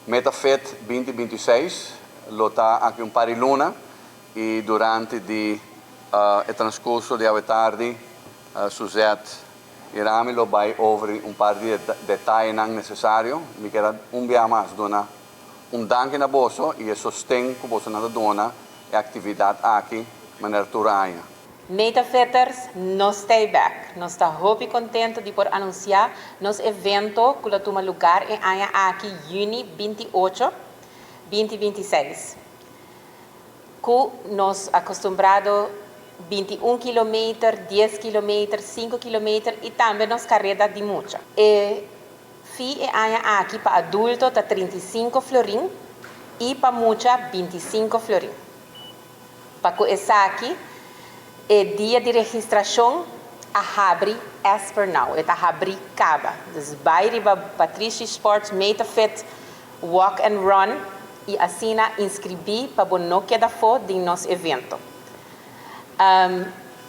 MetaFit 2026 lo ta aki un par di luna y durante di e transcurso di awe tardi, Suzette y Rami lo bay over un par di detaye necesario. Mi kier un biaha mas duna un danki na boso y e sosten cu boso ta duna e actividad aki manera tur aña. Metafitters, nos ta back. Nos ta hopi contento di por anuncia nos evento cu lo tuma luga e aña aki, juni 28, 2026. Cu nos acostumbrado 21 km, 10 km, 5 km y tambe nos careda di mucha. E fee e aña aki pa adulto ta 35 florin y pa mucha 25 florin. Pa esaki, e dia di registracion a habri as per now, e ta habri caba. Dus bay riba Patrishi Sports Metafit Walk and Run y asina inscribi pa no keda afo di nos evento.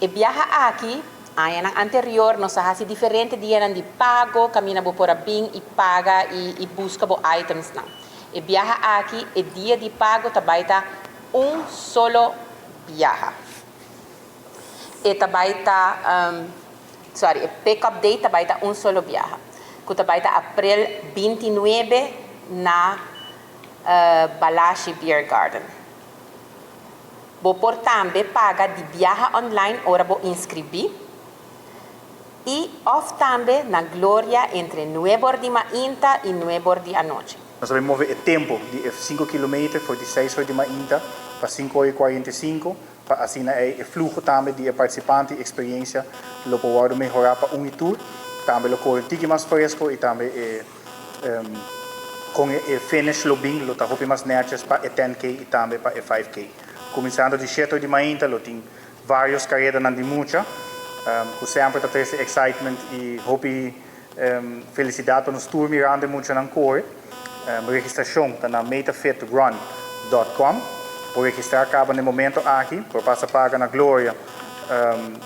E biaha aki, aña anterior, nos a hasi diferente dia di pago, caminda bo por a bin y paga y busca bo items nan. E biaha aki, e dia di pago tambe ta un solo biaha. E tambe ta, sorry, e pick-up date tambe ta un solo biaha. Cu tambe ta april 29 na Balashi Beer Garden. Bo por tambe paga di biaha online ora bo inscribi. Y of tambe na Gloria entre 9 or di mainta y 9 or di anochi. Nos ta move e tempo di 5 km for di 6 or di mainta pa 5 y 45 pa asina e fluho tambe di participante, experiencia lo por mehora pa un y tur, tambe lo core tiki mas fresco y tambe e cu e finish lo bin lo ta hopi mas netjes pa e 10K y tambe pa e 5K. Cuminsando di 7 di mainta, lo tin varios careda nan di mucha, cu semper ta trece excitement y hopi felicidad pa nos tur mirando mucha nan core. Registracion ta na metafitrun.com. Por registra caba na e momento aki, por pasa paga na Gloria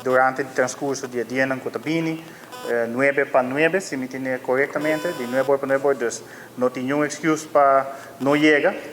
durante e transcurso di dia nan cu ta bini, 9 pa 9, si mi tene corectamente, di 9 pa 9, dus no tin ningun excuse pa no yega.